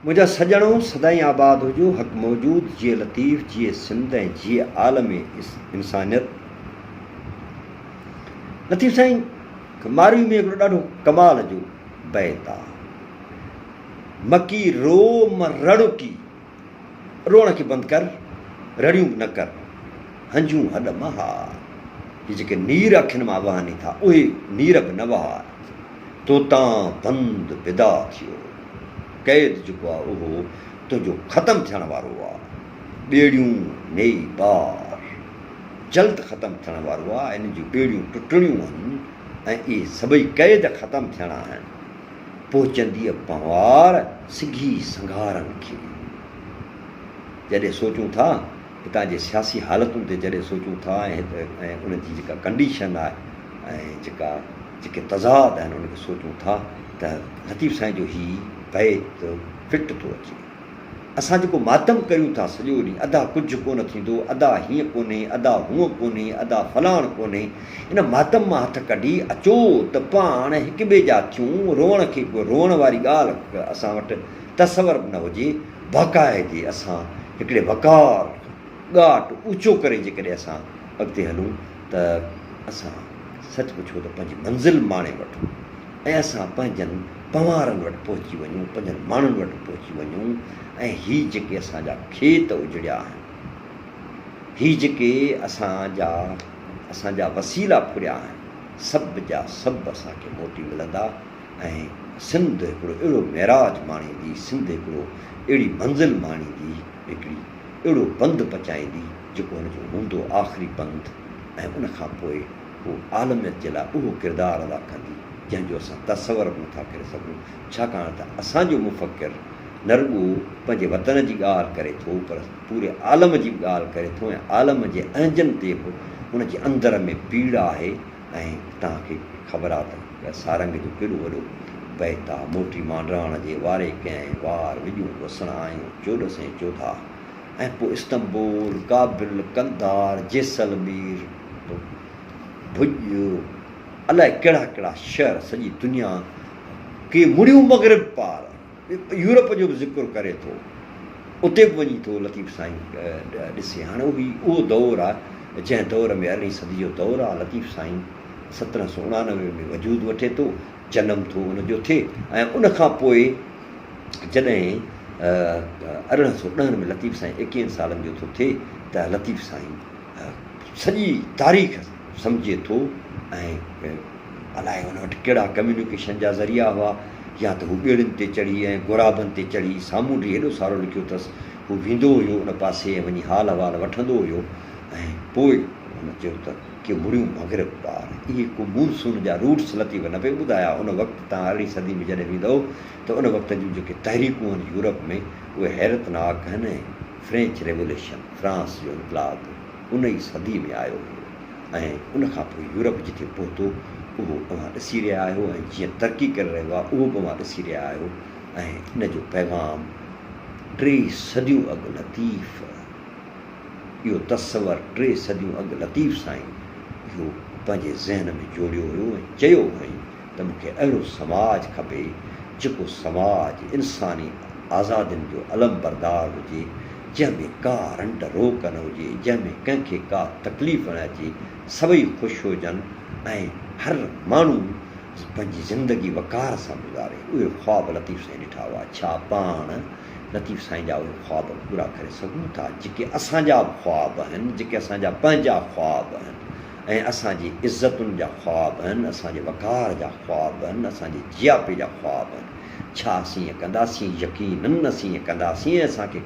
منهنجا سڄڻو سدائين آباد هجو حق موجود جيئي لطيف جيئي سنڌ ۽ جيئي عالم انسانيت. لطيف سائين ماروي ۾ هڪڙو ڏاڍو ڪمال جو بيت آ. مڪي رو م رڙڪي روئڻ کي بند ڪر، رڙيون به نه ڪر، هنجون هڏ م هار. هي جيڪي نير اکين مان وهن ٿا، اهي نير به نه وهار. توتان بند بدا ٿيو. قيد جيڪو آ اهو تنهنجو ختم ٿيڻ وارو آ. ٻيڙيون نيئي بار. جلد ختم ٿيڻ وارو آ. انهن جون ٻيڙيون ٽٽڻيون آهن ۽ اهي سڀئي قيد ختم ٿيڻا آهن. پهچنديء پنهوار سگهي سنگهارن کي. جڏهن سوچون ٿا هتان جي سياسي حالتن تي جڏهن سوچون ٿا ۽ ۽ ان جي جيڪا ڪنڊيشن آهي ۽ جيڪا جيڪي تضاد آهن ان کي سوچون ٿا ته لطيف سائين جو هي بيت فٽ ٿو اچي. اسان جيڪو ماتم ڪريون ٿا سڄو ڏينهن ادا ڪجهه ڪونه ٿيندو، ادا هيئن ڪونهي، ادا هونئن ڪونهي، ادا فلاڻ ڪونهي، ان ماتم مان هٿ ڪڍي اچو ته پاڻ هڪ ٻئي جا ٿيون، روئڻ کي ڪو روئڻ واري ڳالهه اسان وٽ تصور به نه هجي، باقاعدي اسان هڪڙي وقار ڳاٽ اوچو ڪري جيڪڏهن اسان اڳتي هلون ته اسان سچ پڇو ته پنهنجي منزل ماڻي وٺون. ۽ اسان پنهنجن پنوارن وٽ پهچي وڃون، پنهنجن ماڻهن وٽ پهچي وڃون ۽ هي جيڪي اسان جا کيت اجڙيا آهن، هي جيڪي اسان جا اسان جا وسيلا ڦريا آهن، سڀ جا سڀ اسان کي موٽي ملندا ۽ سنڌ هڪڙو اهڙو معراج ماڻيندي، سنڌ هڪڙو اهڙي منزل ماڻيندي، هڪڙي اهڙو پنڌ پچائيندي، جيڪو هن جو هوندو آخري پنڌ ۽ ان کان پوء هو عالميت جي لاء اهو ڪردار ادا ڪندي، جنهن جو اسان تصور به نٿا ڪري سگهون، ڇاڪاڻ ته اسان جو مفڪر نه رڳو پنهنجي وطن جي ڳالهه ڪري ٿو، پر پوري عالم جي به ڳالهه ڪري ٿو ۽ عالم جي اهنجن تي به هن جي اندر ۾ پيڙ آهي ۽ توهان کي خبر آهي ته سارنگ جو ڪيڏو وڏو بيت آهي، موٽي مانڊراڻ جي واري ڪنهن وار وڄون وسڻ آيون چوڏس ۽ چوڌار ۽ پوء استنبول، ڪابل، قنڌار، جيسلمير، ڀڄ، الائي ڪهڙا ڪهڙا شهر سڄي دنيا ڪي مڙيون مغرب پار يورپ جو به ذڪر ڪري ٿو اتي به وڃي ٿو لطيف سائين ڏسي هاڻي اهو اهو دور آهي جنهن دور ۾ ارڙهين صدي جو دور آهي لطيف سائين 1789 ۾ وجود وٺي ٿو جنم ٿو ان جو ٿئي ۽ ان کان پوء جڏهن 1810 ۾ لطيف سائين ايڪيهن سالن جو ٿو ٿئي ته لطيف سائين سڄي تاريخ سمجهي ٿو ۽ الائي ان وٽ ڪهڙا ڪميونيڪيشن جا ذريعا هئا يا ته هو ٻيڙين تي چڙهي ۽ غورابن تي چڙهي سامونڊي هيڏو سارو لکيو اٿس هو ويندو هيو ان پاسي ۽ وڃي حال احوال وٺندو هيو ۽ پوء هن چيو ته ڪي مڙيون مغرب پار اهي ڪو مونسون جا روٽس لطيف نه پئي ٻڌايا ان وقت تان ارڙهين صدي ۾ جڏهن ويندؤ ته ان وقت جون جيڪي تحريڪون آهن يورپ ۾ اهي حيرتناڪ آهن ۽ فرينچ ريوليشن، فرانس جو انقلاب، ان ئي صديء ۾ آيو هيو ۽ ان کان پوء يورپ جتي پهتو اهو اوهان ڏسي رهيا آهيو ۽ جيئن ترقي ڪري رهيو آهي اهو به اوهان ڏسي رهيا آهيو ۽ ان جو پيغام ٽي صديون اڳ لطيف اهو تصور ٽي صديون اڳ لطيف سائين اهو پنهنجي ذهن ۾ جوڙيو هيو ۽ چيو هئائين ته مون کي اهڙو سماج کپي جيڪو سماج انساني آزادين جو علمبردار هجي، جنهن ۾ ڪا رنڊ روڪ نه هجي، جنهن ۾ ڪنهن کي ڪا تڪليف نه اچي، سڀئي خوش هجن ۽ هر ماڻهو پنهنجي زندگي وقار سان گذاري. اهي خواب لطيف سائين ڏٺا هئا. ڇا پاڻ لطيف سائين جا اهي خواب پورا ڪري سگهون ٿا، جيڪي اسان جا به خواب آهن، جيڪي اسان جا پنهنجا خواب آهن؟ ۽ اسان جي عزتن جا خواب آهن، اسان جي وقار جا خواب آهن، اسان جي جياپي جا خواب آهن. ڇا اسين ائين ڪنداسين؟ يقيناً اسين ائين ڪنداسين ۽ اسان کي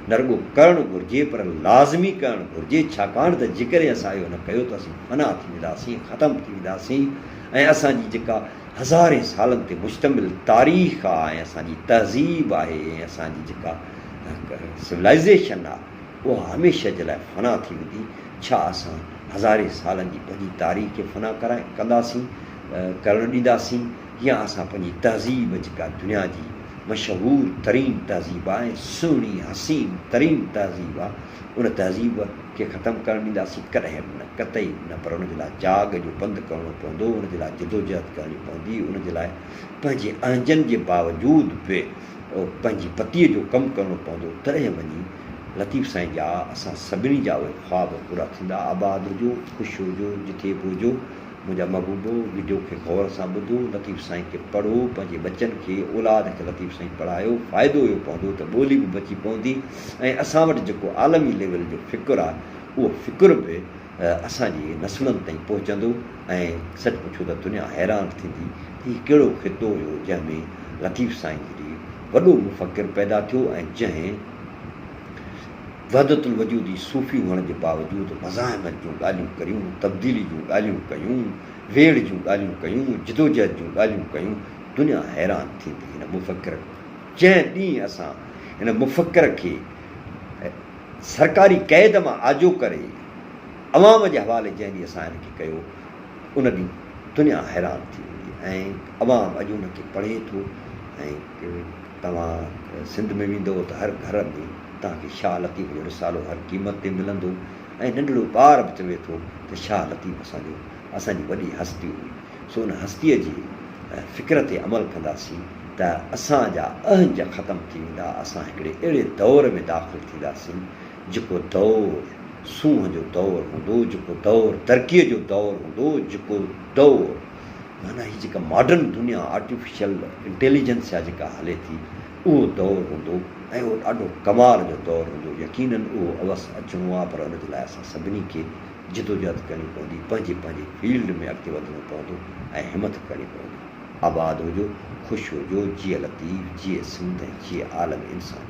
نه رڳو ڪرڻ گهرجي پر لازمي ڪرڻ گهرجي، ڇاڪاڻ ته جيڪڏهن اسان اهو نه ڪيو ته اسين فنا ٿي وينداسين، ختم ٿي وينداسين ۽ اسان جي جيڪا هزارين سالن تي مشتمل تاريخ آهي ۽ اسان جي تهذيب آهي ۽ اسان جي جيڪا سولائيزيشن آهي اها هميشه جي لاء فنا ٿي ويندي. ڇا اسان هزارين سالن جي پنهنجي تاريخ کي فنا ڪرائي ڪنداسين، ڪرڻ ڏينداسين يا اسان پنهنجي تهذيب جيڪا دنيا جي مشهور ترين تهذيب آهي ۽ سهڻي حسين ترين تهذيب آهي ان تهذيب کي ختم ڪرڻ ڏينداسين؟ ڪڏهن به نه، قطعي به نه پر ان جي لاء جاڳ جو پنڌ ڪرڻو پوندو، ان جي لاء جدوجهد ڪرڻي پوندي، ان جي لاء پنهنجي اهنجن جي باوجود به پنهنجي پتيء جو ڪم ڪرڻو پوندو، تڏهن وڃي لطيف سائين جا اسان سڀني جا اهي خواب پورا ٿيندا. آباد هجو، خوش هجو، جٿي به هجو منهنجا محبوبو، وڊيو کي غور سان ٻڌو، لطيف سائين کي پڙهو، پنهنجي ٻچن کي، اولاد کي لطيف سائين پڙهايو، فائدو اهو پوندو ته ٻولي به بچي پوندي ۽ اسان وٽ جيڪو عالمي ليول جو فڪر آهي اهو فڪر به اسان جي نسلن تائين پهچندو ۽ سچ پڇو ته دنيا حيران ٿيندي ته هي ڪهڙو خطو هيو جنهن ۾ لطيف سائين جهڙي وڏو مفڪر پيدا ٿيو ۽ جنهن وحدت الوجودي صوفي هئڻ جي باوجود مزاحمت جون ڳالهيون ڪريون، تبديلي جون ڳالهيون ڪيون، ويڙهه جون ڳالهيون ڪيون، جدوجهد جون ڳالهيون ڪيون، دنيا حيران ٿيندي هن مفڪر جنهن ڏينهن اسان هن مفڪر کي سرڪاري قيد مان آجو ڪري عوام جي حوالي جنهن ڏينهن اسان هن کي ڪيو ان ڏينهن دنيا حيران ٿي ويندي ۽ عوام اڄ ان کي پڙهي ٿو ۽ توهان سنڌ ۾ ويندؤ ته هر گهر ۾ توهان کي شاهه لطيف جو رسالو هر قيمت تي ملندو ۽ ننڍڙو ٻار به چوي ٿو ته شاهه لطيف اسان جو اسان جي وڏي هستي هئي سو ان هستيء جي فڪر تي عمل ڪنداسين ته اسان جا اهنج ختم ٿي ويندا، اسان هڪڙي اهڙي دور ۾ داخل ٿينداسين جيڪو دور سونهن جو دور هوندو، جيڪو دور ترقيء جو دور هوندو، جيڪو دور معنيٰ هي جيڪا ماڊرن دنيا آرٽيفيشل انٽيليجنسيا جيڪا هلي ٿي اهو دور هوندو ۽ اهو ڏاڍو ڪمال جو دور هوندو، يقينن اهو اوس اچڻو آهي پر ان جي لاء اسان سڀني کي جدوجهد ڪرڻي پوندي، پنهنجي پنهنجي فيلڊ ۾ اڳتي وڌڻو پوندو ۽ همٿ ڪرڻي پوندي. آباد هجو، خوش هجو، جيئي لطيف، جيئي سنڌ ۽ جيئي عالم انسانيت.